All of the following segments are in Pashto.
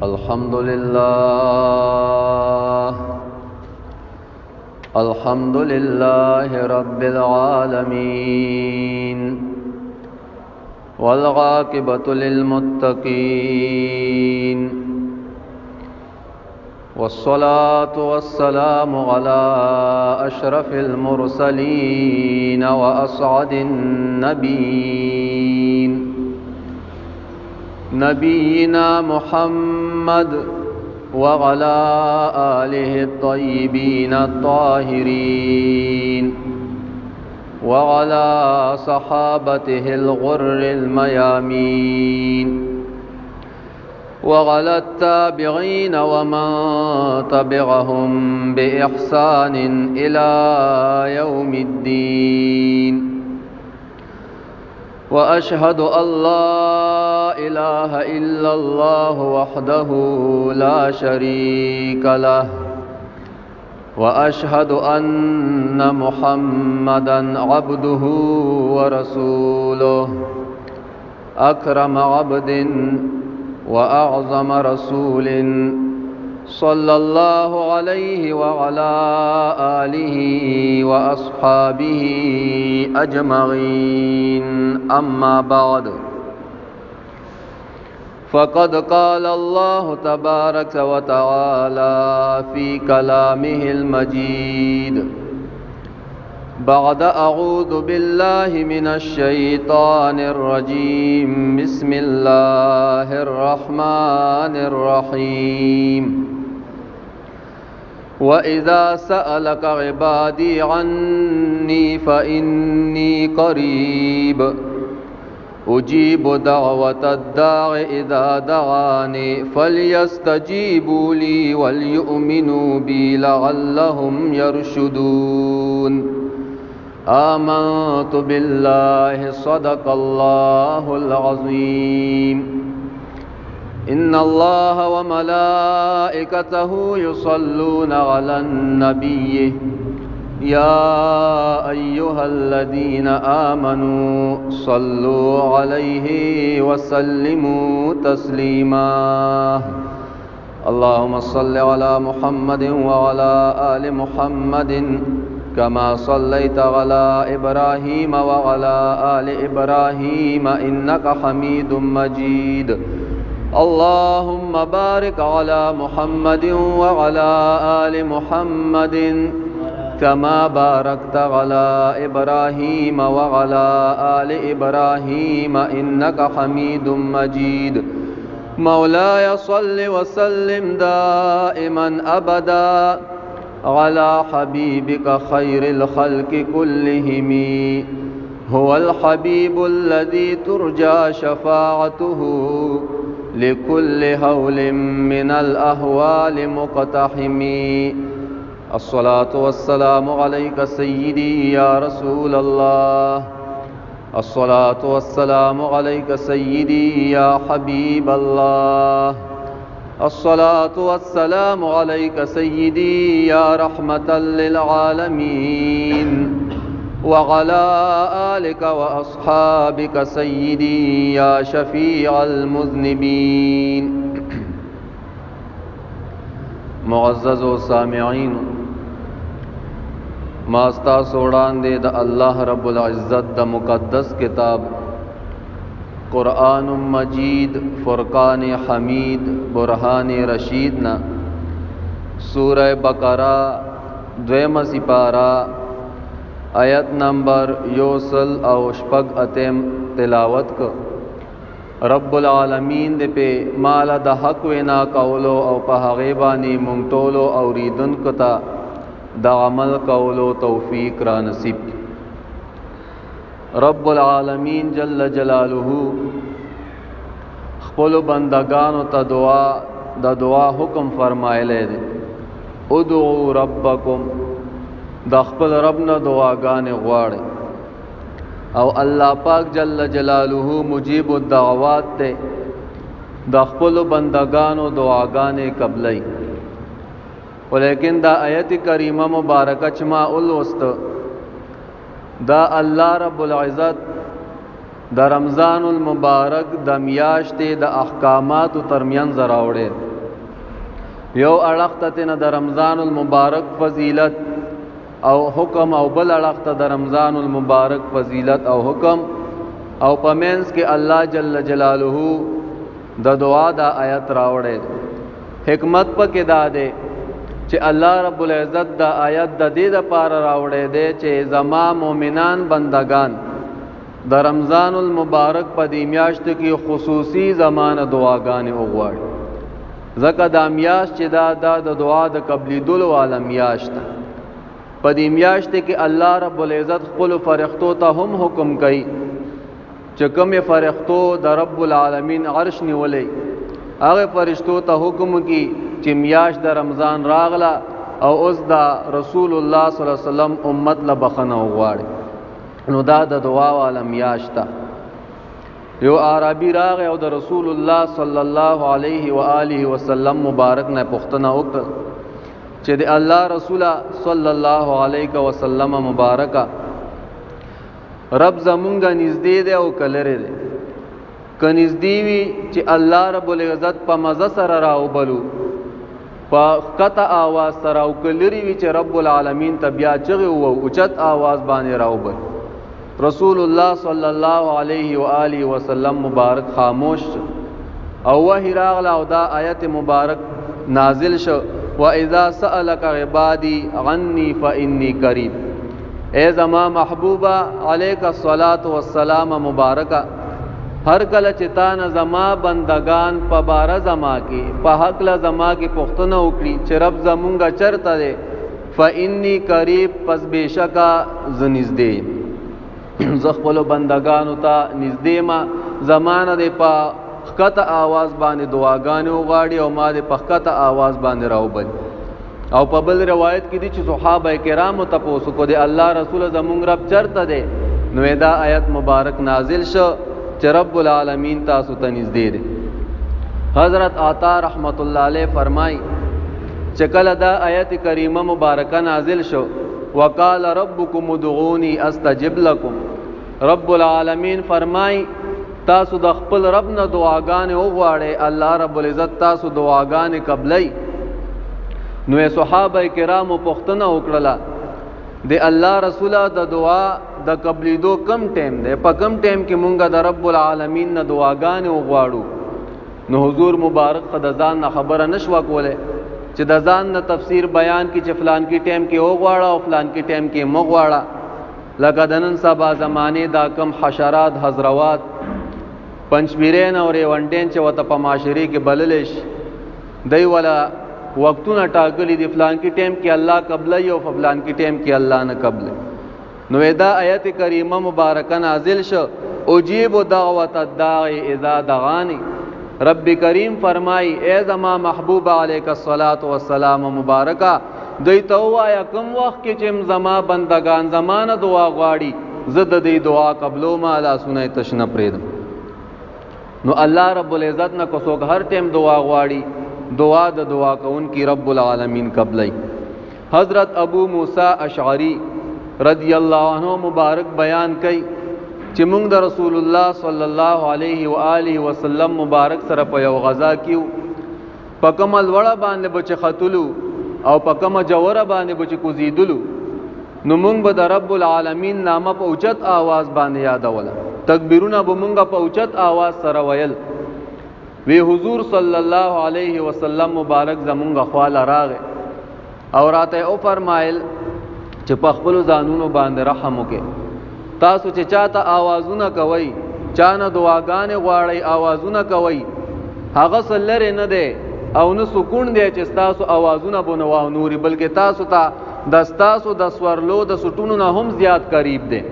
الحمد لله، الحمد لله رب العالمين، والعاقبة للمتقين، والصلاة والسلام على أشرف المرسلين وأسعد النبيين، نبينا محمد وعلى آله الطيبين الطاهرين وعلى صحابته الغر الميامين وعلى التابعين ومن تبعهم بإحسان إلى يوم الدين. وأشهد أن لا إله إلا الله وحده لا شريك له، وأشهد أن محمدا عبده ورسوله، أكرم عبد وأعظم رسول، صلى الله عليه وعلى آله وأصحابه أجمعين. أما بعد، فقد قال الله تبارك وتعالى في كلامه المجيد بعد أعوذ بالله من الشيطان الرجيم، بسم الله الرحمن الرحيم. وإذا سألك عبادي عني فإني قريب، أجيب دعوة الداع إذا دعاني، فليستجيبوا لي وليؤمنوا بي لعلهم يرشدون. آمنت بالله، صدق الله العظيم. إن الله وملائكته يصلون على النبي، يا أيها الذين آمنوا صلوا عليه وسلموا تسليما. اللهم صل على محمد وعلى آل محمد كما صليت على إبراهيم وعلى آل إبراهيم إنك حميد مجيد. اللهم بارك على محمد وعلى آل محمد كما باركت على إبراهيم وعلى آل إبراهيم إنك حميد مجيد. مولاي صل وسلم دائما أبدا على حبيبك خير الخلق كلهم، هو الحبيب الذي ترجى شفاعته لكل هول من الأهوال مقتحم. الصلاة والسلام عليك سيدي يا رسول الله، الصلاة والسلام عليك سيدي يا حبيب الله، الصلاة والسلام عليك سيدي يا رحمة للعالمين، وعلى آلك وأصحابك سيدي يا شفيع المذنبين. معزز و سامعین، ما ستاسو وړاندې د الله رب العزت د مقدس کتاب قرآن مجید فرقان حمید برهان رشید نه سورہ بقرہ دویمه سپاره آیت نمبر 168 تلاوت کو. رب العالمین دې په مال د حق وینا کولو او په هغې باندې مونږ ټولو اورېدونکو ته د عمل کولو توفیق را نصیب کړي. رب العالمین جل جلاله خپلو بندگانو ته دعا د دعا حکم فرمایلی دی، ادعو ربکم، د خپل رب نه دعاګانې غواړئ. او الله پاک جل جلاله مجیب الدعوات ته د خپل بندگانو دعاګانې قبلای. ولیکن دا آیت کریمه مبارکه چې ما ولوست، دا الله رب العزت د رمضان المبارک د میاشتې د احکاماتو ترمنځ راوړی. یو اړخ ته نه د رمضان المبارک فضیلت او حکم، او بل اړخ ته د رمضان المبارک فضیلت او حکم، او پمنس کې الله جل جلاله د دعا دا آیت راوړی. حکمت پکې دا دی چې الله رب العزت دا آیت د دې د پاره راوړی دی چې زما مؤمنان بندگان د رمضان المبارک په دې میاشت کې خصوصي زمانه دعاګانې وغواړي، ځکه دا میاشت چې دا د دعا د قبلیدلو والا میاشت ده. په دې میاشت کې الله رب العزت خپل فرښتو ته هم حکم کوي چې کوم فرښتو د رب العالمین عرش نیولې، هغه فرشتو ته حکم کی چې میاشت د رمضان راغله او اوس دا رسول الله صلی الله علیه وسلم امت له بخنه وغواړي. نو دا د دعا والا میاشت ده. یو عربي راغی او د رسول الله صلی الله علیه و آله وسلم مبارک نه پوښتنه وکړه چې د الله رسول صلی الله علیه وسلم مبارکه، رب زمونږ نږدې دی او کلره دی؟ که نږدې وي چې الله رب العزت په مزه سره راوبلو په ښکته آواز سره، او کلری وي چې رب العالمین ته بیا چغې ووهو اوچت آواز باندې راوبلو. رسول الله صلی الله علیه و آله وسلم مبارک خاموش او وحی راغله او دا آیت مبارک نازل شو، واذا سالک عبادی عني فاني قریب. اے زما محبوبا علیک الصلاۃ والسلام مبارکه، هر کله چې تا نه زما بندگان په بار زما کې په حق له زما کې پوښتنه وکړي چې رب زمونږ چرته دی، فانی قریب، پس بشکا ز نږدې، زه خپل بندگانو ته نږدې ما، زمانه دی په ښکته آواز باندې دعاګانې وغواړي او ما دې په ښکته آواز باندې راوبلي. او په بل روایت کې دي چې صحابه کرامو تپوس کو دی الله رسول زمونږ رب چرته دی، نو دا آیت مبارک نازل شو چې رب العالمین تاسو ته نږدې دی. حضرت عطا رحمت الله علیه فرمای چې کله دا آیت کریمه مبارکه نازل شو، وقال ربکم ادعونی استجب لكم، رب العالمین فرمای تاسو د خپل رب نه دعاګانې وغواړئ، الله رب العزت تاسو دعاګانې قبلای. نو صحابه کرامو پوښتنه وکړله د الله رسوله د دعا د قبلیدو کم ټیم دی، په کم ټیم کې مونږ د رب العالمین نه دعاګانې وغواړو؟ نو حضور مبارک خو د ځان نه خبره نشوه کولی چې د ځان نه تفسیر بیان کی چې فلان کی ټیم کې وغواړه او فلان کی ټیم کې مغواړه. لکه د نن سبا زمانه دا کم حشرات حضروات پنځپیرین او ریونډین چې وته په معاشري کې بلل شي، دی ولا وختونه ټاکلي دي، فلان کی ټیم کې الله قبلای او فلان کی ټیم کې الله نه قبلای. نو دا آیت کریمه مبارکه نازل شو، اجیب دعوت الداعی اذا دعانی. رب کریم فرمای اے زما محبوب علیک الصلاۃ والسلام مبارکه، دوی ته وایا کوم وخت کې چې زما بندگان زمانه دعا غواړي زه د دې دعا قبلو ما لاسونه تشنه پرېدم. نو الله رب العزت نه کو څوک هر ټیم دعا غواړي، دعا د دعا کوونکی رب العالمین قبلای. حضرت ابو موسی اشعری رضی الله عنه مبارک بیان کړي چې مونږ د رسول الله صلی الله علیه و آله وسلم مبارک سره په یو غزا کې په کومه لوړه باندې به چې ختلو او په کومه جوره باندې به چې کوزیدلو، نو مونږ به د رب العالمین نامه په اوچت آواز باندې یادوله، تکبیرونه به مونږ په اوچت آواز سره ویل. وی حضور صلی الله علیه وسلم مبارک زمونږ خواله راغی او راته او فرمایل چې په خپل ځانونو باندې رحم وکړئ، تاسو چې چاته آوازونه کوئ، چانه دعاګانې غواړئ آوازونه کوئ، هغه څه لرې نه دی او نه سکون دی چې ستاسو آوازونه به نه وانوري، بلکې تاسو ته د ستاسو د سورلو د سټونو نه هم زیات قریب دی.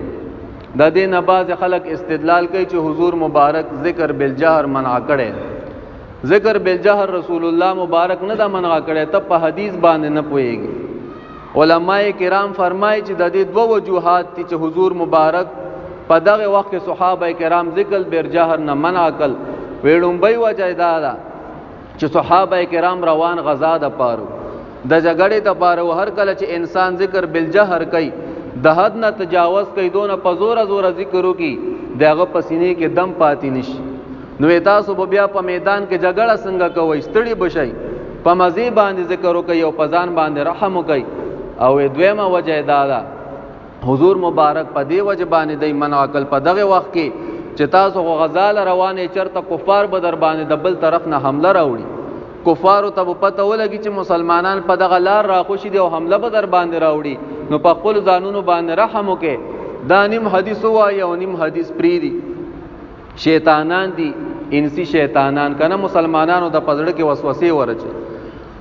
د دې نه بعضې خلک استدلال کوي چې حضور مبارک ذکر بالجهر منع کړی، ذکر بالجهر رسول الله مبارک نه دا منع کړی، ته په حدیث باندې نه پوهېږي. علماء کرام فرمایي چې د دې دوه وجوهات دي چې حضور مبارک په دغه وخت کې صحابه کرام ذکر بالجهر نه منع کړل. ویړومبۍ وجه دا ده چې صحابه کرام روان غزا د پاره د جګړې د پاره، هر کله چې انسان ذکر بالجهر کوي د حد نه تجاوز کوي، دونه په زوره زوره ذکر وکي دغه پسینې کې دم پاتې نشي، نو تاسو به بیا په میدان کې جګړه څنګه کوئ؟ ستړي بشئ. په مزي باندې ذکر وکي او په ځان باندې رحم وکي. او دویمه وجه دا ده، حضور مبارک په دی وجه باندې دی منع کړ په دغه وخت کې چې تاسو غو غزال روانې، چرته کفار به در باندې د بل طرف نه حمله راوړي، کفارو ته به پته ولګي چې مسلمانان په دغه لار راخوشي دي او حمله به در باندې راوړي، نو په خپل ځانونو باندې رحم وکړي. دا نیم حدیث وایي او نیم حدیث پریدي. شیطانان دي، انسی شیطانان کنه، مسلمانانو د پزړه کې وسوسه ورچي.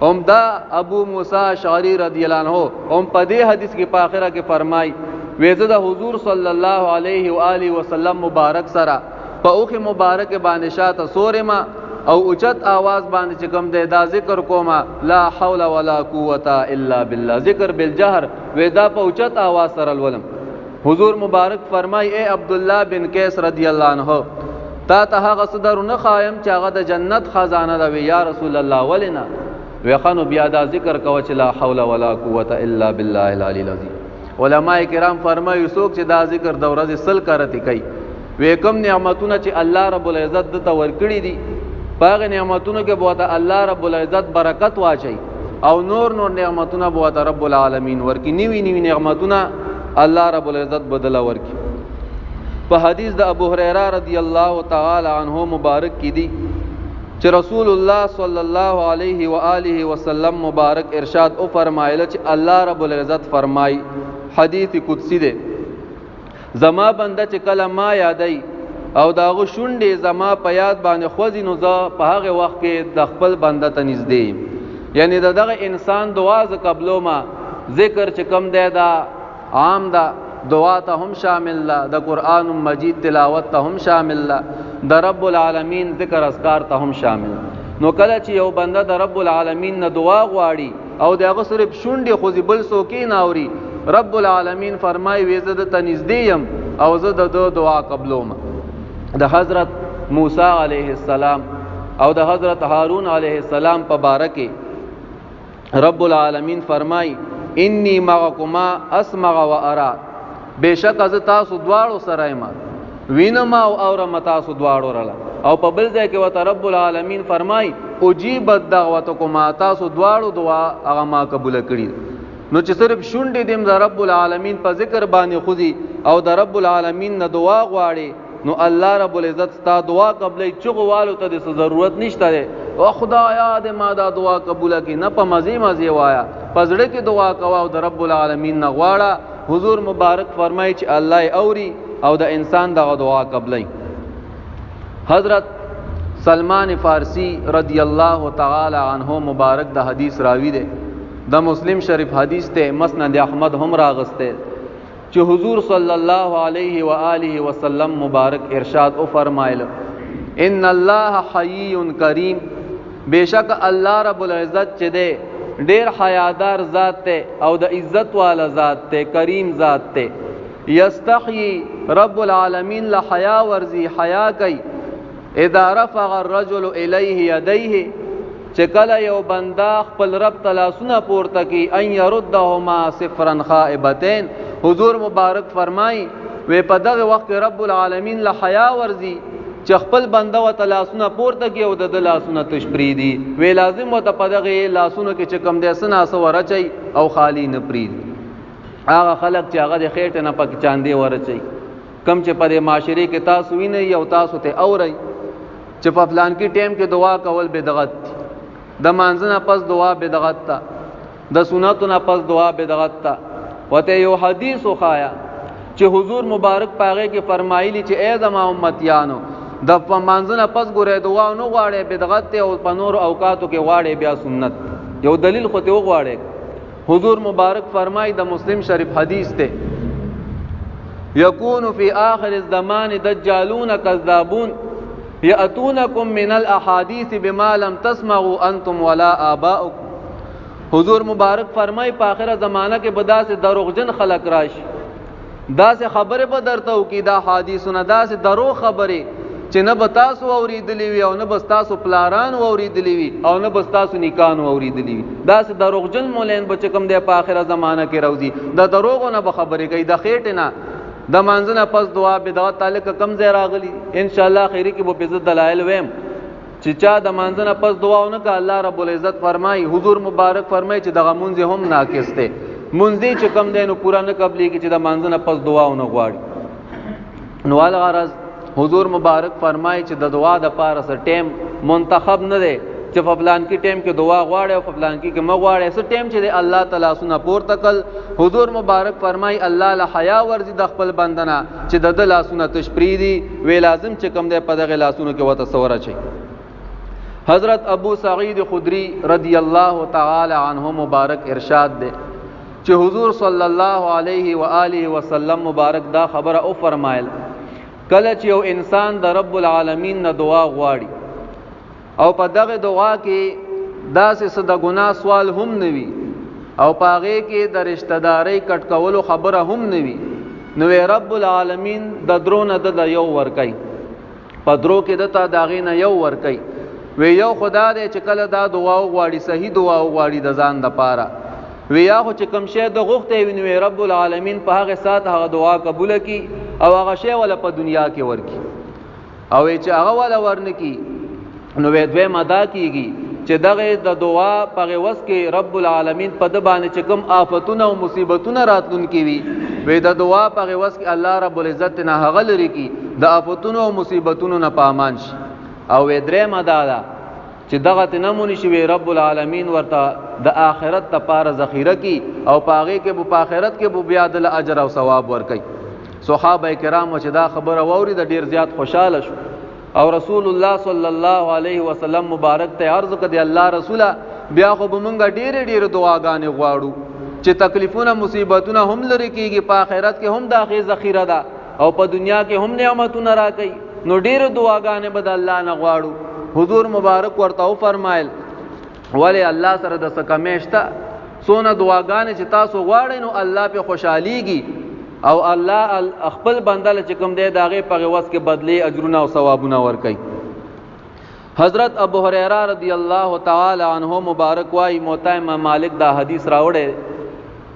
هم دا ابو موسی اشعری رضی الله عنه هم په دې حدیث کې په اخره کې فرمای، وېزه د حضور صلی الله علیه و آله وسلم مبارک سره په اوخه مبارک باندې شاته سورې ما او اوچت आवाज باندې چې کوم دی دا ذکر کوما، لا حول ولا قوت الا بالله، ذکر بالجهر، وې دا په اوچت आवाज سره لولم. حضور مبارک فرمای، اے عبد الله بن قیس رضی الله عنه، تا ته هغه څه درونه خایم چې هغه د جنت خزانه ده؟ وی یا رسول الله، ولنا؟ وی خنو بیا دا ذکر کوه چې لا حول ولا قوت الا بالله العلی العظیم. علما کرام فرمایي، څوک چې دا ذکر د ورځې 100 کرته کوي، وې کوم نعمتونه چې الله رب العزت د ته ورکړي دي، پاغه نعمتونو کې به ته الله رب العزت برکت واچي او نور نور نعمتونه به ته رب العالمین ورکي، نیوی نیوی نعمتونه الله رب العزت بدل ورکي. په حدیث د ابو هريره رضی الله تعالی عنہ مبارک کې دي چې رسول الله صلی الله علیه و آله وسلم مبارک ارشاد او فرمایله چې الله رب العزت فرمای، حدیث قدسی ده، زما بنده چې کله ما یادای او داغه شونډې زما په یاد باندې خوځي، نو زه په هغه وخت کې د خپل بنده ته نږدې، یعنی د دغه انسان دعا ز قبلو ما. ذکر چې کم دی دا عام ده، دعا ته هم شامل ده، د قرآن مجید تلاوت ته هم شامل ده، د رب العالمین ذکر اذکار ته هم شامل. نو کله چې یو بنده د رب العالمین نه دعا غواړي او دغه صرف شونډې خوځي، بل څوک یې نه اوري، رب العالمین فرمایي، وی زه د ته نږدې یم او زه د ده دعا قبلوم. د حضرت موسی علیه السلام او د حضرت هارون علیه السلام په باره کې رب العالمین فرمای، انی معکما اسمع و ارا، بشک از تاسو دواړو سره یم، وینم او اورم تاسو دواړو رله. او په بل ځای کې وته رب العالمین فرمای، اجیبت دعوتکما، تاسو دواړو دعا هغه ما قبول کړی. نو چې صرف شونډې دیم د رب العالمین په ذکر باندې خوځي او د رب العالمین نه دعا غواړي، نو الله رب العزت ستا دعا قبلې، چغو والو ته د ضرورت نشته دی، او خدایا د ما دا دعا قبوله کی. نه، په مزه مزه وایا، پزړه کې دعا کوا او د رب العالمین نه غواړه. حضور مبارک فرمایي چې الله اوري او د انسان دغه دعا قبلې. حضرت سلمان فارسی رضی الله تعالی عنہ مبارک د حدیث راوی دی، د مسلم شریف حدیث ته، مسند احمد هم راغسته، چې حضور صلی الله علیه و آله وسلم مبارک ارشاد او فرمایل، ان الله حی کریم، بشک الله رب العزت چې دی ډیر حیادار ذات ته او د عزت والا ذات ته، کریم ذات ته، یستحیی، رب العالمین له حیا ورزی، حیا کوي، اذا رفع الرجل الیه یدیه، چې کله یو بنده خپل رب ته لاسونه پورته کی، ان يردهما صفرا خائبتين. حضور مبارک فرمای، وی په دغه وخت کې رب العالمین له حیا ورزي چې خپل بنده وته لاسونه پورته کی او د لاسونه تش پریدي، وی لازم وته په دغه لاسونو کې چې کم دی سنا سو ورچي او خالی نه پریدي. هغه خلک چې هغه د خېټه نه پک چاندې ورچي، کم چې په دې معاشري کې تاسو وینئ او تاسو ته اورئ چې په فلان کې ټیم کې دعا کول بدعت دي، د مانځنه پس دعا بدعت ده، د سنتو نه پس دعا بدعت ده. وته یو حدیث وخایا چې حضور مبارک پاغه کې فرمایلی چې ای زما امتیانو، د مانځنه پس ګوره دعا نو غواړي بدعت ته، او په نور اوقاتو کې غواړي بیا سنت. یو دلیل خو ته وغواړي. حضور مبارک فرمای، د مسلم شریف حدیث ته، یکون فی آخر الزمان دجالون کذابون یاتونکم من الاحادیث بما لم تسمعوا انتم ولا آباؤکم. حضور مبارک فرمای، په آخره زمانہ کې به داسې دروغجن خلک راشي، داسې خبرې به درته وکړي، دا حدیثونه داسې درو خبرې چې نه به تاسو اورېدلي وي او نه به ستاسو پلارانو اورېدلي وي او نه به ستاسو نیکانو اورېدلي وي. داسې دروغجن مولین به چې کوم دی په آخره زمانه کې راوځي، د دروغو نه به خبرې کوي، د خېټې نه. د مانځه نه پس دعا بدعت تعلق کم ځای راغلي؟ ان شاء الله خیری کې به په دلایل ویم. چې چا د مانځه نه پس دعا ونه کا، الله رب العزت فرمایي، حضور مبارک فرمایي چې دغه مونځ هم ناقص دی، مونځ چې کم دی نو پورا نه قبليږي چې د مانځه نه پس دعا ونه غواړي. نو الغرض حضور مبارک فرمایي چې د دعا د پاره څه ټیم منتخب نه دی چې په پلان کې ټیم کې دعا غواړي او په پلان کې کې مغواړي. څه ټیم چې د الله تعالی سونه پورته کل، حضور مبارک فرمایي الله له حیا ورزي د خپل بندنه چې د د لاسونه تش پریدي، وی لازم چې کم دی په دغه لاسونو کې وته سور چي. حضرت ابو سعید خدری رضی الله تعالی عنہ مبارک ارشاد ده چې حضور صلی الله علیه و آله وسلم مبارک دا خبره او فرمایل، کله چې یو انسان د رب العالمین نه دعا غواړي او په دغه دعا کې داسې څه د ګناه سوال هم نه وي او په هغې کې د رشته دارۍ کټ کولو خبره هم نه وي، نو رب العالمین د درو نه د یو ورکوي، په درو کې دته د هغې نه یو ورکوي. وی یو خدا دی چې کله دا دعا وغواړي، صحیح دعا وغواړي د ځان دپاره، وی یا خو چې کوم شی د غوښتی وي نو رب العالمین په هغه ساعت هغه دعا قبوله کړي او هغه شی وله په دنیا کې ورکړي، او چې هغه وله ورنکړي نو وی دویمه دا کیږي چې دغه د دعا په غوس کې رب العالمین په د باندې چې کوم آفتونه او مصیبتونه راتلونکي وي، وی د دعا په غوس کې الله رب العزت نه هغه لري کی د آفتونو او مصیبتونو نه پامان شي. او وی درېمه دا ده چې دغه ته نه مونږ شي، وی رب العالمین ورته د آخرت لپاره ذخیره کی او پاغه کې په آخرت کې بیا د اجر او ثواب ورکي. صحابه کرامو چې دا خبره واوري د ډیر زیات خوشاله شو او رسول الله صلی الله علیه وسلم مبارک ته عرض کړ، الله رسوله بیا خو به مونږ ډېر ډېر دعاګانې غواړو چې تکلیفونه مصیبتونه هم لري کیږي، په آخرت کې هم دا غي ذخیره ده او په دنیا کې هم نعمتونه راکړي، نو ډېر دعاګانې به د الله نه غواړو. حضور مبارک ورته وفرمایل ولی الله سره د څه کمی شته؟ څونه دعاګانې چې تاسو غواړئ نو الله په خوشحاليږي او الله خپل بنده له چې کوم دی د هغې په عوض کې بدلې اجرونه او ثوابونه ورکوي. حضرت ابو هريره رضی الله تعالی عنہ مبارک وايي، موطا امام مالک دا حدیث راوړی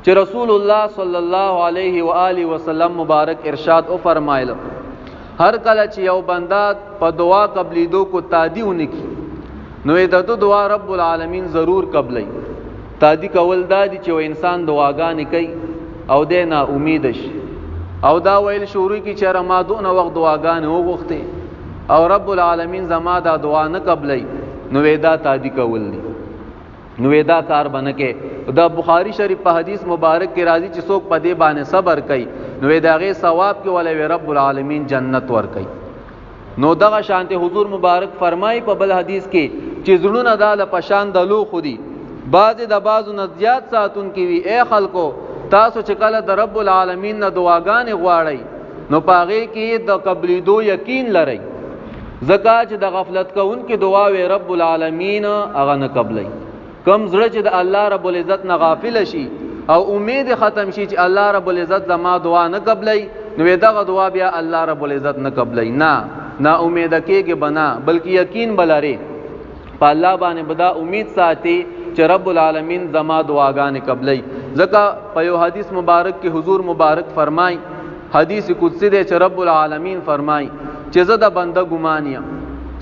چې رسول الله صلی الله علیه و آله وسلم مبارک ارشاد او فرمایل، هر کله چې یو بنده په دعا قبلیدو کو تادی ونکي نو د ده دعا رب العالمین ضرور قبلوي. تادی کول دا دي چې انسان دعاګانې کوي او دی نا امید شي او دا ویل شروع کی چې ما دونه وخت دعاګانې وغوښتې او رب العالمین زما دا دعا نه قبلوي، نو دا تادی کول دي، نو دا کار بنه کې. دا بخاری شریف په حدیث مبارک کې راځي چې څوک په دې باندې صبر کوي نو دا غي ثواب کې ولې رب العالمین جنت ور کوي. نو دغه شانته حضور مبارک فرمایي په بل حدیث کې چې زړونه دا له پشان د لوخو دي، بعضې د بعضو نه زیات ساتونکي وي. ای خلکو، تاسو چې کله د رب العالمین نه دعاګانې غواړئ نو په هغې کې د قبلیدو یقین لرئ، ځکه چې د غفلت کوونکي دعا وی رب العالمین هغه نه قبلوي. کم زړه چې د الله رب العزت نه غافل شي او امید ختم شي چې الله رب العزت زما دعا نه قبلوي، نو دغه دعا بیا الله رب العزت نه قبلوي. نه نا امید کېږي بنا، بلکې یقین بلري په الله باندې بدا امید ساتي چې رب العالمین زما دعاګانې قبلوي. ځکه په یو حدیث مبارک کې حضور مبارک فرمای، حدیث قدسی دی چې رب العالمین فرمای چې زه د بنده ګمان یم،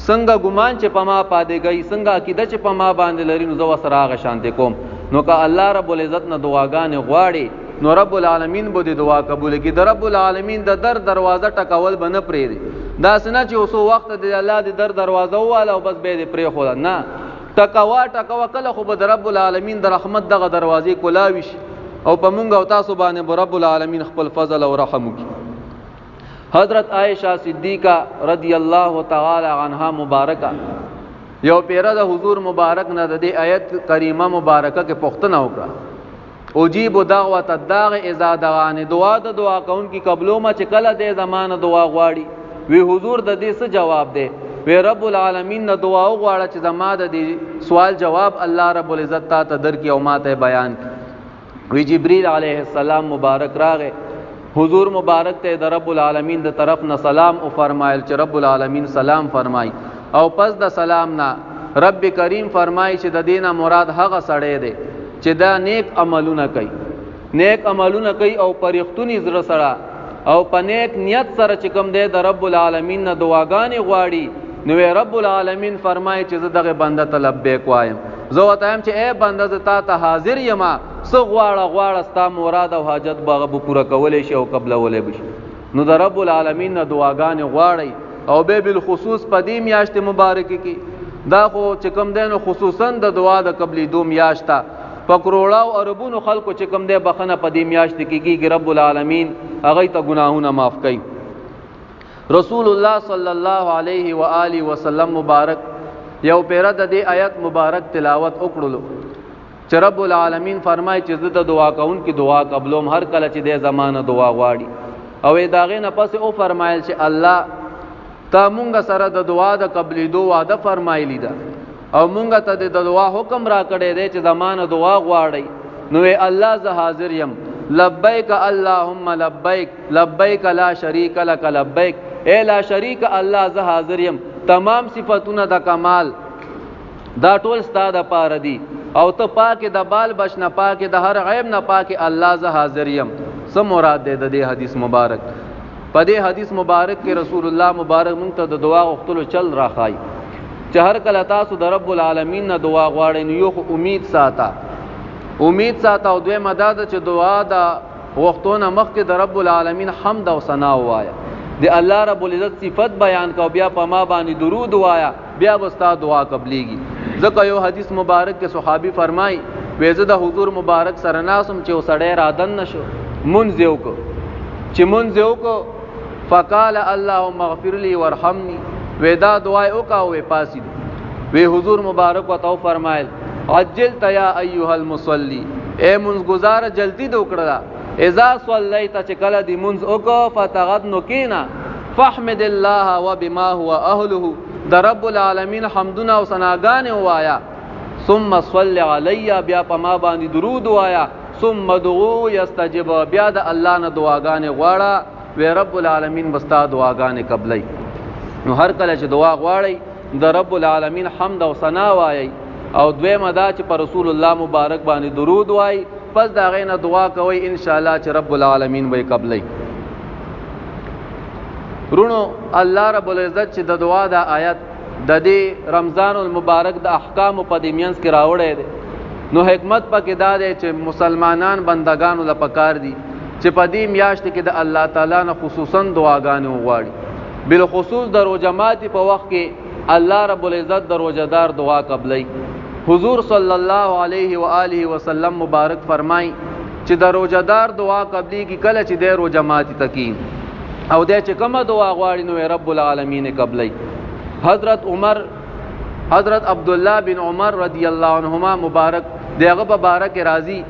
څنګه ګمان چې په ما پادې گئی، څنګه عقیده چې په ما باندې لري، نو زه ورسره هغه شانتې کوم. نو که الله رب العزت نه دعاګانې غواړي نو رب العالمین به دې دعا قبول کړي. د رب العالمین د در دروازه ټکول به نه پرېږدي. داسې نه چې اوس وخت د الله د در دروازه وواله او بس بیا دې پرېښوده، نه، ټکوه ټکوه، کله خو به د رب العالمین د رحمت دغه دروازې کولاوي شي او په مونږ او تاسو باندې به رب العالمین خپل فضل او رحم وکړي. حضرت عائشہ صدیقہ رضی الله تعالی عنها مبارکه یو پیره د حضور مبارک نه د دې آیت کریمه مبارکه کې پوښتنه وکړه، اجیب دعوت الداغ اذا دعاني، دعا د دعا کوونکي قبلو ما چې کله د زمانه دعا غواړي. وی حضور د دې څه جواب دی؟ وی رب العالمین نه دعا وغواړه چې زما د دې سوال جواب الله رب العزت تا ته درکړي او ما ته بیان کړي. وی جبرئیل علیه السلام مبارک راغی، حضور مبارک ته د رب العالمین د طرف نه سلام او فرمایل چې رب العالمین سلام فرمای، او پس د سلام نه رب کریم فرمای چې د دینه مراد هغه سړی دی چې دا نیک عملونه کوي، نیک عملونه کوي او پرښتونی زړه سره او په نیک نیت سره چې کوم دی د رب العالمین نه دعاګانې غواړي، نو رب العالمین فرمایي چې زه دغه بنده ته لبیک وایم. زه ورته وایم چې ای بنده، زه تا ته حاضر یم، څه غواړه غواړه، ستا مراد او حاجت به هغه به پوره کولی شي او قبلولی به شي. نو د رب العالمین نه دعاګانې غواړئ، او به بالخصوص په دې میاشتې مبارکې کې، دا خو چې کوم دی نو خصوصا د دعا د قبلېدو میاشت ده. په کروړاو اربونو خلکو چې کوم دی بخنه په دې میاشت کې کېږي، رب العالمین هغوی ته ګناهونه معاف کوي. رسول الله صلی الله علیه و آله وسلم مبارک یو پیره د دې آیت مبارک تلاوت وکړلو چې رب العالمین فرمایي چې زه د دعا کوونکي دعا قبلوم هر کله چې د زمانه دعا غواړي. او د هغې نه پس او فرمایل چې الله تا مونږ سره د دعا د قبلېدو وعده فرمایلی ده او مونږ ته د دعا حکم را کړی دی چې زمانه دعا غواړئ، نو الله زه حاضر یم، لبیک اللهم لبیک، لبیک لا شریک لک لبیک، اے لا شریک الله زه حاضر یم، تمام صفاتونه د کمال دا ټول ستا د پاره دي او ته پاک د بال بچ نه پاک د هر عیب نه پاک، الله زه حاضر یم. څه مراد دی د دې حدیث مبارک؟ په دې حدیث مبارک کې رسول الله مبارک مونږ ته د دعا غوښتلو چل راخای چې هر کله تاسو د رب العالمین نه دعا غواړئ نو یو خو امید ساته، امید ساته، او دویمه دا ده چې دعا د غوښتو نه مخکې د رب العالمین حمد او ثنا ووایه، د الله رب العزت صفت بیان کا، بیا په ما باندې درود وایا، بیا به ستا دعا قبليږي. ځکه یو حدیث مبارک کې صحابي فرمای وې زه د حضور مبارک سره ناسم چې وسړی را دن نشو، مونځ یې وکړو، چې مونځ یې وکړو فقال اللهم اغفر لي وارحمني، وې دا دعا یې وکړه او وې پاسېد. وې حضور مبارک ورته وفرمایل عجلت یا ایها المصلي، ای مونځ ګزاره جلدي دې وکړله، اذا صلیت چې کله دې مونځ وکړو فتغد نو کینه فاحمد الله وبما هو اهله، د رب العالمین حمدونه او ثناګانې ووایا، ثم صل علی، بیا په ما باندې درود وایا، ثم دعو یستجب، بیا د الله نه دعاګانې غواړه، وی رب العالمین بستا دعاګانې قبلای. نو هر کله چې دعا غواړئ د رب العالمین حمد او ثنا وایئ، او دویمه دا چې پر رسول الله مبارک باندې درود وایئ، پس د هغې نه دعا کوئ، ان شاء الله چې رب العالمین به یې قبلوي. رونو الله رب العزت چې د دعا د آیت د دې رمضان المبارک د احکامو په دې مینځ کې راوړی دی، نو حکمت پکې دا دی چې مسلمانان بندگانو له پکار دي چې په دې میاشت کې د الله تعالی نه خصوصا دعاګانې وغواړي، بالخصوص د روژه ماتي په وخت کې الله رب العزت د روژهدار دعا قبلوي. حضور صلی الله علیه و آله وسلم مبارک فرمای چې د روژهدار دعا قبليږي کله چې د روژه ماتي تکي او د چې کومه دعا غواړي نو رب العالمین قبلوي. حضرت عمر، حضرت عبد الله بن عمر رضی الله عنهما مبارک دغه په باره کې راضي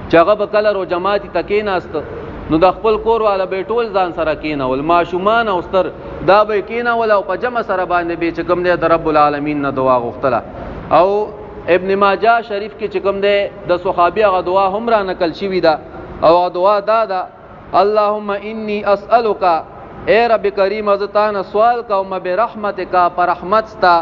چې هغه به کله روژه ماتي ته کېناست نو د خپل کور والا به ټول ځان سره کېنول، ماشومان او ستر دا به کېنول او په جمع سره باندې به چې کوم دی د رب العالمین نه دعا غوښتله. او ابن ماجه شریف کې چې کوم دی د صحابي هغه دعا هم را نقل شوې ده، او هغه دعا دا ده اللهم انی اسألک، اے رب کریم زه تا نه سوال کوم برحمتک، پر رحمت ستا،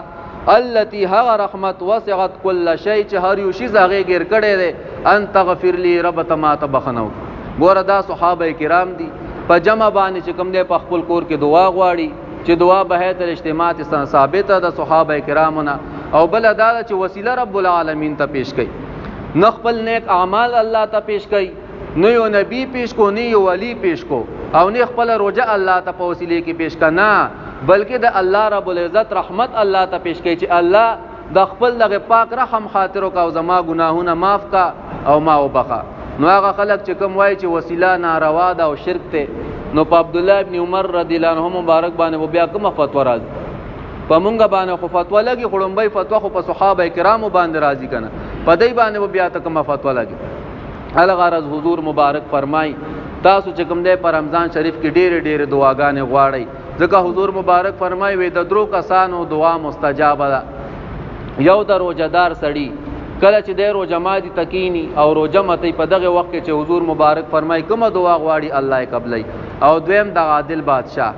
التي هغه رحمت وسعت كل شيء چې هر یو شی هغه ګیر کړی دی، ان تغفر لي، رب ته ما ته بخنه وکړه. ګوره دا صحابه کرام دي په جمع باندې چې کوم دی په خپل کور کې دعا غواړي چې دعا به تر اجتماع ته ثابته ده صحابه کرامو نه. او بل دا چې وسیله رب العالمین ته پیش کړي، نه خپل نیک اعمال الله ته پیش کړي، نه یو نبی پیش کو، نه یو ولی پیش کو، او نه خپل روزه الله ته په وسیله کې پیش کنا، بلکې د الله رب العزت رحمت الله ته پیش کړي چې الله د خپل دغه پاک رحم خاطر کا او زما ګناهونه معاف کا او ما وبخا. نو هغه خلک چې کوم وایي چې وسیله ناروا ده او شرک ته، نو په عبد الله ابن عمر رضی الله عنه مبارک باندې بیا کومه فتوا راځي؟ په مونږ باندې خو فتوا لګي، خو لومبۍ فتوا خو په صحابه کرامو باندې راځي کنه، په دې باندې بیا ته کومه فتوا لګي؟ الغرض حضور مبارک فرمای تاسو چې کوم دی په رمضان شریف کې ډېرې ډېرې دعاګانې غواړئ، ځکه حضور مبارک فرمای وي د درو کسانو دعا مستجابه ده. یو د روژهدار سړي کله چې دی روژه ماتي ته کینی او روژه ماتوي، په دغه وخت کې چې حضور مبارک فرمای کومه دعا غواړي الله یې قبلوي. او دویم د عادل بادشاه،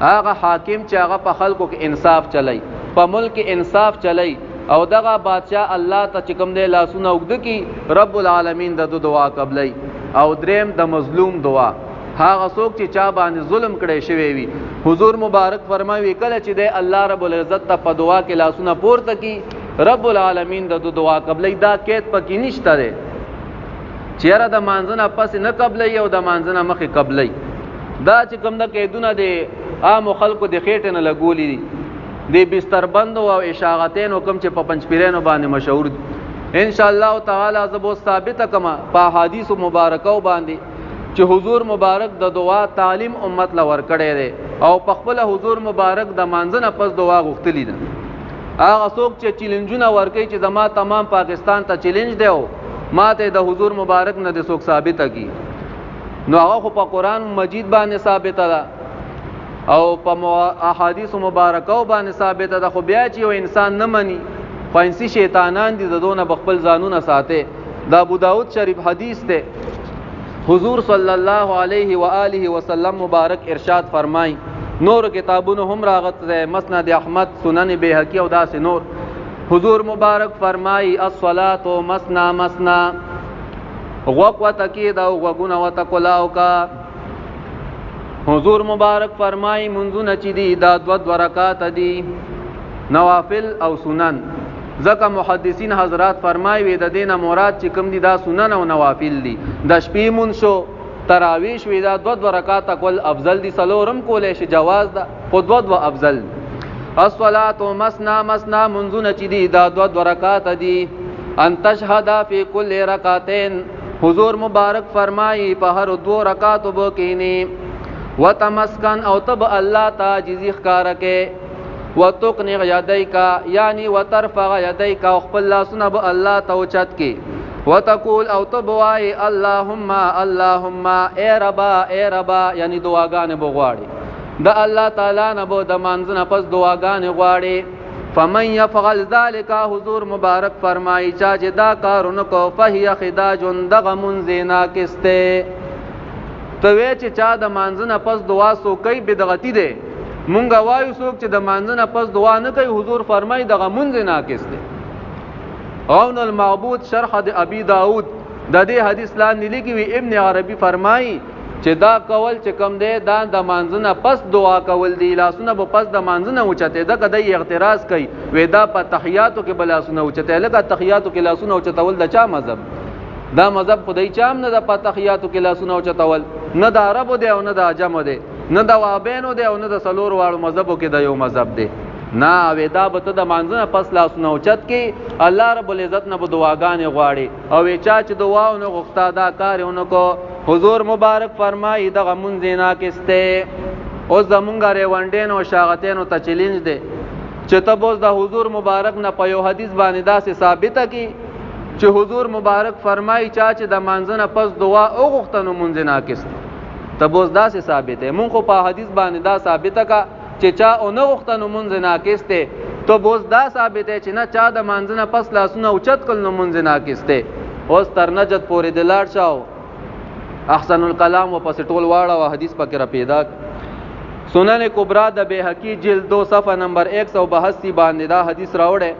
هغه حاکم چې هغه په خلکو کې انصاف چلی، په ملک کې انصاف چلی، او دغه بادشاه الله ته چې کوم دی لاسونه اوږده کړي، رب العالمین د ده دعا قبلوي. او دریم د مظلوم دعا، هغه څوک چې چا باندې ظلم کړی شوی وي، حضور مبارک فرمایي کله چې د الله رب العزت ته په دعا کې لاسونه پورته کی، رب العالمین د دعا قبلې. دا قید پکې نشته دی چیرې د مانځنه پس نه قبلې او د مانځنه مخې قبلې. دا چې کوم د قیدونه دی عام خلکو د خېټې نه لګولې دي، د بستر بندو او اشاغتینو کوم چې په پنځپیرانو باندې مشهور دي. ان شاء الله تعالی زه به ثابت کما په حدیث مبارکو باندې چې حضور مبارک د دعا تعلیم امت لا ورکړی دی او په خپل حضور مبارک د مانځنه پس دعا غوښتلی ده. هغه څوک چې چیلنجونه ورکوي چې زما تمام پاکستان ته چیلنج دی او ماته د حضور مبارک نه د څوک ثابته کی، نو هغه خو په قران مجید باندې ثابته ده او په احادیث مبارکو باندې ثابته ده. خو بیا چې یو انسان نه مني، فانسی شیطانان دي، دونه بخپل ځانونه ساته. د ابو داود شریف حدیث ته، حضور صلی الله علیه و آله وسلم مبارک ارشاد فرمای، نور کتابونو هم راغت ده، مسند احمد، سنن بیهقی او داسې نور. حضور مبارک فرمای الصلاة مسنا مسنا، غوږ وته کې دا غوږونه وته کولاو کا. حضور مبارک فرمای منځونه چې دي دا دوه دوه رکعات دي، نوافل او سنن. ځکه محدثین حضرات فرمای وي د دینه مراد چې کوم دي دا سنن او نوافل دي. د شپې مونږ شو، تراویش وی، دا دوه دوه رکعات کول افضل دي. څلورم کولای شي، جواز ده، خو دوه دوه افضل. الصلاة مسنا مسنا، منځونه چې دي دا دوه دوه رکعات دي. ان تشهد فی کل رکعتین، حضور مبارک فرمایي په هر دوه رکعاتو به کینی، وتمسکن او تب الله تعجزی ښکارا کې، وتقنع یدیک یعنی وترفع یدیک، او خپل لاسونه به الله ته اوچت کې، وتقول او تبوای اللهم اللهم، ای ربا ای ربا، یعنی دعاګانې بغواړي د الله تعالی نه به د مانځنه پس دعاګانې غواړي. فمن يفعل ذلك، حضور مبارک فرمایي چا چې دا کارونه کو، فهي خداج، دغه مونځ ناقص ته. ته وی چې چا د مانځنه پس دعا سو کوي بدغتی ده، مونږ وایو څوک چې د مانځنه پس دعا نه کوي، حضور فرمایي دغه مونځ ناقص ده. عون المعبود شرح د ابي داود د دې حدیث لاندې لیکي وی ابن عربي فرمایي چې دا کول چې کم دی دا د مانځنه پس دعا کول دی، لاسونه به پس د مانځنه اوچته. ده کده اعتراض کوي وې دا په تحیاتو کې به لاسونه اوچته، لکه تحیاتو کې لاسونه اوچتول د چا مذهب؟ دا مذهب خدای چام نه د په تحیاتو کې لاسونه اوچتول، نه د عربو دی او نه د عجمو دی، نه د وابینو دی او نه د څلور واړو مذهبو کې د یو مذهب دی. نه وې دا به ته د مانځنه پس لاسونه اوچت کې الله رب العزت نه به دعاګانې غواړي. او چا چې دعا ونه غوښته، دا کار ونه کو، حضور مبارک فرمایي دغه مونځ ناقص دی. اوس زمونږ ریونډینو او شاغتینو ته چیلنج دی چې ته اوس د حضور مبارک نه په یو حدیث باندې داسې ثابته کی چې حضور مبارک فرمایي چا چې د مانځنه پس دعا وغوښته نو مونځ ناقص دی. ته اوس داسې ثابته، مونږ خو په حدیث باندې دا ثابته کا چې چا او نه غوښته نو مونځ ناقص دی، ته اوس دا ثابته چې نه چا د مانځنه پس لاسونه اوچت کړل نو مونځ ناقص دی. اوس تر نجد پورې د لاړ شاو احسن الکلام و پس ټول واړه او حدیث پکې را پیدا. سنن کبرا د بیهقی جلد 2 صفحه نمبر 182 باندې دا حدیث راوړی.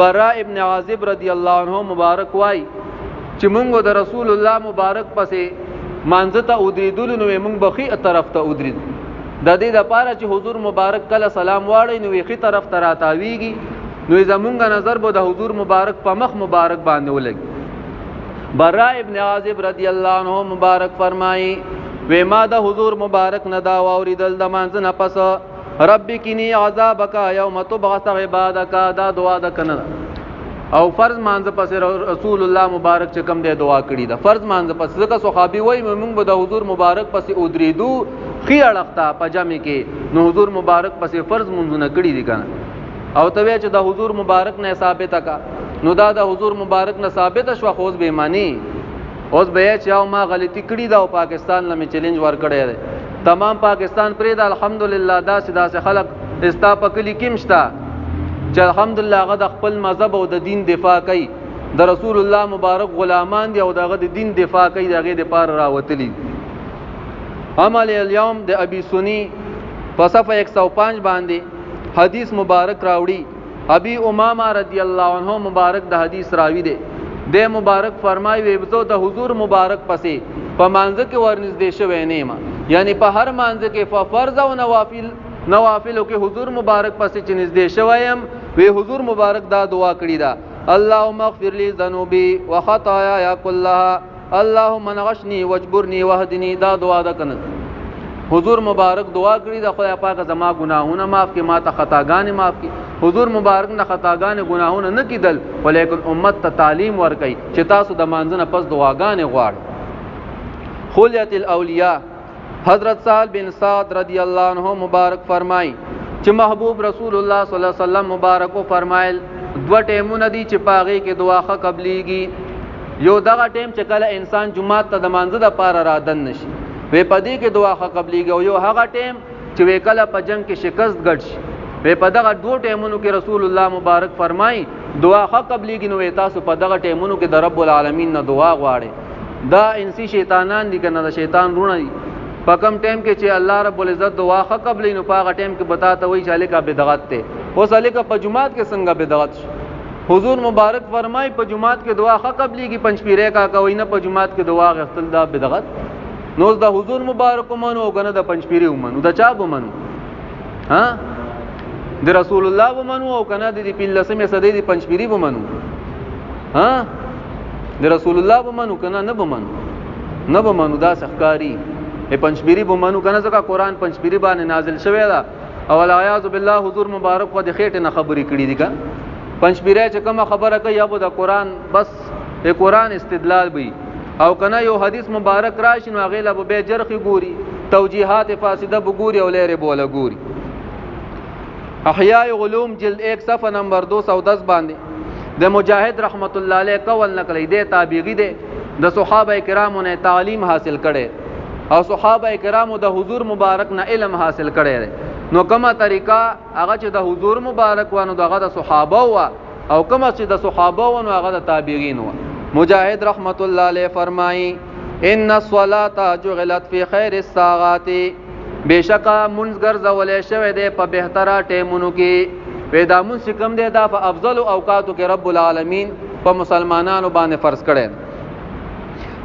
برا ابن عازب رضی الله عنه مبارک وای چې مونږ د رسول الله مبارک پسې مانځه ته ودریدل، نو مونږ بخي طرف ته ودرید د دې د پاره چې حضور مبارک کله سلام واړی نو خي طرف ته راتاویږي، نو زمونږ نظر به د حضور مبارک په مخ مبارک باندې ولګي. برا ابن عازب رضی الله عنه مبارک فرمایي وې ما د حضور مبارک نه دا واوریدل د مانځ نه پس رب کنی عذابک یوم تبعث عبادک، دا دعا ده کنه؟ او فرض مانځ پس رسول الله مبارک چې کم دی دعا کړی ده فرض مانځ پس، ځکه صحابي وای موږ به د حضور مبارک پس ودریدو خي اړخته په جمع کې، نو حضور مبارک پس فرض مونږونه کړی دي کنه؟ او ته وی چې د حضور مبارک نه ثابته کا، نو دا د حضور مبارک نه ثابته شو، خو اوس به معنی اوس به چې او ما غلطي کړی دا او پاکستان لمه چیلنج ورکړی دی تمام پاکستان پرې دا. الحمدلله داسې داسې خلک استا په کلی کې مشته چې الحمدلله هغه د خپل مذهب او د دین دفاع کوي، د رسول الله مبارک غلامان دي او دغه د دین دفاع کوي، دغه د پاره راوتلي. عمل اليوم د ابي سنی په صفحه 105 باندې حدیث مبارک راوړي. ابي امامه رضی الله عنه مبارک د حدیث راوی دی. د مبارک فرمای وی زه د حضور مبارک پسې په مانځ کې ورنږدې شوی نه ما، یعنی په هر مانځ کې فرض او نوافل نوافلو کې حضور مبارک پسې چې نږدې شوی يم، وی حضور مبارک دا دعا کړی ده: اللهم اغفر لي ذنوبي وخطاياي كلها، اللهم نغشني واجبرني واهدني. دا دعا ده کنه؟ حضور مبارک دعا کړی ده، خدای پاک زما ګناهونه معاف کړي، ما ته خطاګانې معاف کړي. حضور مبارک نه خطاګانې ګناهونه نه کیدل، ولیکن امت ته تعلیم ورکړي چې تاسو د مانځنه پس دعاګانې غواړئ. خلیت الاولیاء، حضرت سال بن سعد رضی الله عنه مبارک فرمای چې محبوب رسول الله صلی الله علیه وسلم مبارک فرمایل، دوه ټیمونه دي چې پاغي کې دعا ښه قبليږي. یو دغه ټیم چې کله انسان جمعات ته د مانځه د پاره را دن نشي، وې پدې کې دعا ښه قبليږي، او یو هغه ټیم چې وې کله په جنگ کې شکست ګډ شي. وې په دغه دوه ټیمونو کې رسول الله مبارک فرمای دعا ښه قبليږي. نو تاسو په دغه ټیمونو کې د رب العالمین نه دعا غواړئ. دا انسی شیطانان دي کنه، د شیطان رونه دي. په کم ټیم کې چې الله رب العزت دعا ښه قبلې، نو په هغه ټیم کې بتا ته وایي چې الکه بدعت ته. اوس الکه په جمعات کې څنګه بدعت شو؟ حضور مبارک فرمای په جمعات کې دعا ښه قبليږي، پنځپیرې کا کوي نه، په جمعات کې دعا غختل دا بدعت. نو د حضور مبارک ومنو او کنه د پنځپیرې ومنو؟ د چا ومنو؟ ها، د رسول الله ومنو او کنه د 15مې صدې د پنځپیری ومنو؟ ها، د رسول الله ومنو کنه؟ نه ومنو، نه ومنو. دا سخکاری په پنځپیری ومنو کنه، ځکه قران پنځپیری باندې نازل شوی دا، او العیاذ بالله حضور مبارک خو د خېټه نه خبرې کړې دي. که پنځپیری چې کومه خبره کوي یا د قران، بس د قران استدلال وي، او کنه یو حدیث مبارک راشي نو هغه له به جرخ ګوري، توجیهات فاسده بګوري او لري بوله ګوري. احیاء علوم جلد 1 صفحه نمبر 210 باندې د مجاهد رحمت الله علیه قول نقلی دی. تابعی دی، د صحابه کرامو نه تعلیم حاصل کړي او صحابه کرامو د حضور مبارک نه علم حاصل کړي. نو کومه طریقه هغه چې د حضور مبارک وانه دغه د صحابه وا، او کومه چې د صحابه وانه هغه د تابعین و. مجاهد رحمت الله علیه فرمایي: ان الصلاه جعلت فی خیر الساعات، بشکا منځ ګرځولې شوی دی په بهتره ټیمونو کې. پیدا منځ کوم دی؟ دا په افضل اوقاتو کې رب العالمین په مسلمانانو باندې فرض کړی.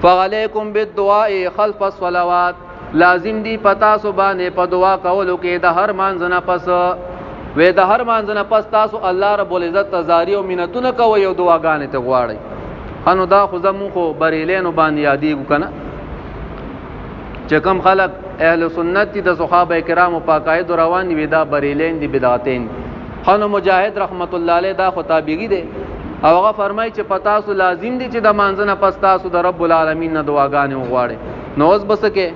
فعلیکم بالدعاء خلف الصلوات، لازم دی پتا سو باندې په دعا کولو کې د هر مانځنه پس. وې د هر مانځنه پس تاسو الله رب العزت ته زاری او منتونه کوي او دعاګانې ته غواړي. انو دا خو زمو خو بریلینو باندې یادېږو کنه، چې کوم خلک اهل سنت دي، د صحابه کرامو پاکاید روان دي، دا بریلین دي، بدعتین. خنو مجاهد رحمت الله علیه دا خو تابعی دی، او هغه فرمایي چې پتا سو لازم دي چې د مانځنه پس تاسو د رب العالمین نه دعاګانې وغواړي. نو اوس بس کې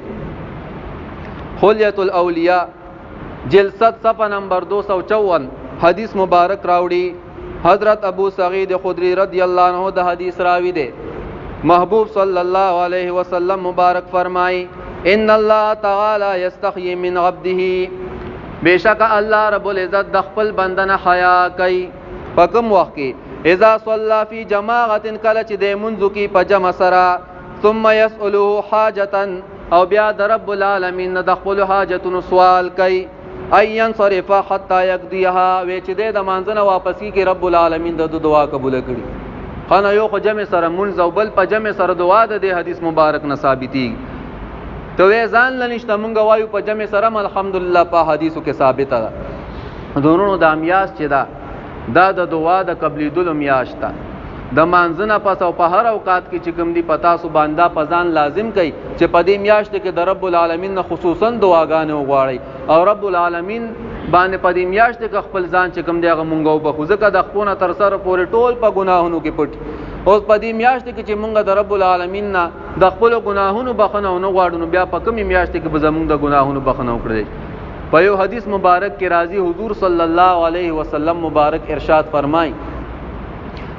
خلیت الاولیاء جلد 7 صفحه نمبر 254 حدیث مبارک راوړي. حضرت ابو سعید خدری رضی الله عنه د حدیث راوی دی. محبوب صلی الله علیه وسلم مبارک فرمای: ان الله تعالی یستحیی من عبده، بشک الله رب العزت د خپل بندنه حیا کوي. په کوم وخت کې؟ اذا صلى فی جماعت، کله چې د منځو کې په جمع سره، ثم يسأله حاجتا، او بیا د رب العالمین د خپل حاجتونو سوال کوي، اي ينصرف حتى يقضيها، وی چې د مانځنه واپس کی رب العالمین د دعا قبول کړي. خنه یو خو جمع سره منځ او بل په جمع سره دعا د دې حدیث مبارک نه ثابتي. ته وې ځان لنشته، مونږ وایو په جمع سره الحمدلله په حدیثو کې ثابته ده. دورونو د امیاس چې دا دا د دعا د قبلیدلو میاشت ده، د مانځنه پس او په هر اوقات کې چې کوم دی پتا سو باندې په ځان لازم کوي چې په دې میاشت کې د رب العالمین نه خصوصا دعاګانې وغواړي، او رب العالمین باندې په دې میاشت کې خپل ځان چې کوم دی هغه مونږ وبخو، ځکه د خپل تر سره پورې ټول په ګناهونو کې پټ. اوس په دې میاشت کې چې مونږ د رب العالمین نه د خپل ګناهونو بخنه ونه غواړو، نو بیا په کومې میاشت کې به زمونږ د ګناهونو بخنه وکړي؟ په یو حدیث مبارک کې راځي، حضور صلی الله علیه وسلم مبارک ارشاد فرمای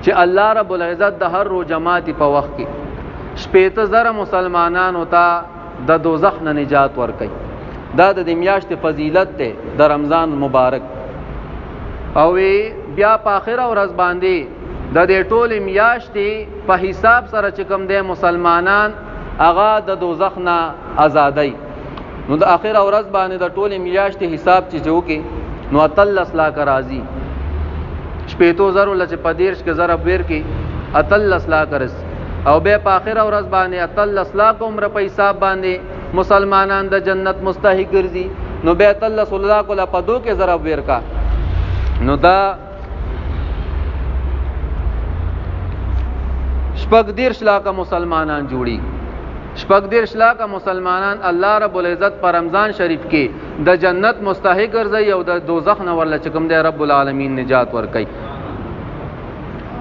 چې الله رب العزت د هر روزه ماتي په وخت کې 60,000 مسلمانانو ته د دوزخ نه نجات ورکړي. دا د دې میاشتې فضیلت دی د رمضان مبارک. او بیا په اخره ورځ باندې د دې ټولې میاشتې په حساب سره چې کوم دی مسلمانان هغه د دوزخ نه ازادي. نو د اخره ورځ باندې د ټولې میاشتې حساب چې وکړي نو 13 لاکه راځي. 60,000 لچ په 30 کې ضرب ور کې 18 لاکه رسي. او بیا په اخره ورځ باندې 18 لاکه عمر په حساب باندې مسلمانان د جنت مستحق ګرځي. نو بیا 18 لاکه لا په دو کې ضرب ورکا، نو دا 36 لاکه مسلمانان جوړي. 36 لاکه مسلمانان الله رب العزت پر رمضان شریف کې د جنت مستحق ګرځي او د دوزخ نه ورله چې کوم دی رب العالمین نجات ورکوي.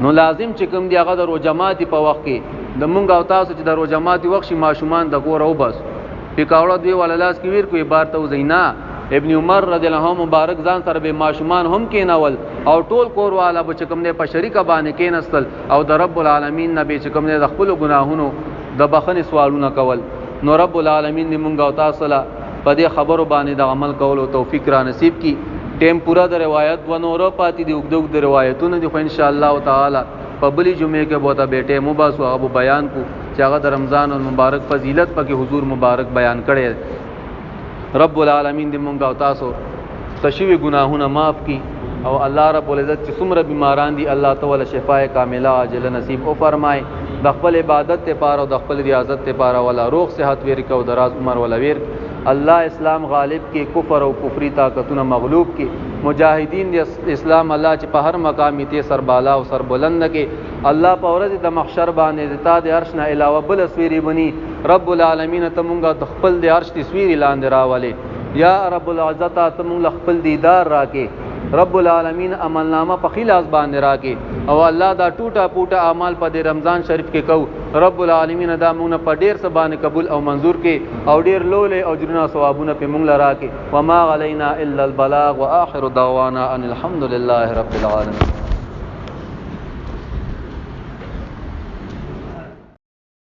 نو لازم چې کوم دی هغه د روژه ماتي په وخت کې د مونږ او تاسو چې د روژه ماتي وخت شي ماشومان د کوره وباسو، پکاوړه دوی والا لاس کې ویر کوي بار ته وځي. نه، ابن عمر رضی الله عنه مبارک ځان سره به ماشومان هم کینول او ټول کور والا به چې کوم دی په شریکه باندې کینستل او د رب العالمین نه به چې کوم دی د خپلو ګناهونو د بخښنې سوالونه کول. نو رب العالمین دې مونږ او تاسو له په دې خبرو باندې د عمل کولو توفیق را نصیب کړي. ټیم پوره د روایت و نورو پاتې دي، اوږده اوږده روایتونه دي، خو ان شاء الله تعالی په بلې جمعې کې به ورته بیا ټیم وباسو، هغه به بیان کو چې هغه د رمضان المبارک فضیلت پکې حضور مبارک بیان کړی. رب العالمین دې مونږ او تاسو تشوي ګناهونه معاف کړي او الله رب العزت چې څومره بیماران دي الله تعالی شفای کامله عاجله نصیب او فرمای. د خپل عبادت لپاره او د خپل ریاضت لپاره ولا روغ صحت ورکړي او دراز عمر ولا ور. الله اسلام غالب کې، کفر او کفری طاقتونه مغلوب کې، مجاهدین د اسلام الله چې په هر مقام ته سر بالا او سر بلند کې. الله په ورځ د محشر باندې د تا د عرش نه علاوه بل سویری بني. رب العالمین ته مونږه د خپل د عرش د سویری لاندې راولې. یا رب العزت ته مونږ خپل دیدار راکې. رب العالمین عمل نامه په خلاص باندې راکې او الله دا ټوټه پوټه اعمال په دې رمضان شریف کې کو. رب العالمین دا مونږ په ډیر څه باندې قبول او منظور کې او ډیر لولې او اجرونه ثوابونه په مونږ لراکې. وما علينا الا البلاغ واخر دعوانا ان الحمد لله رب العالمين.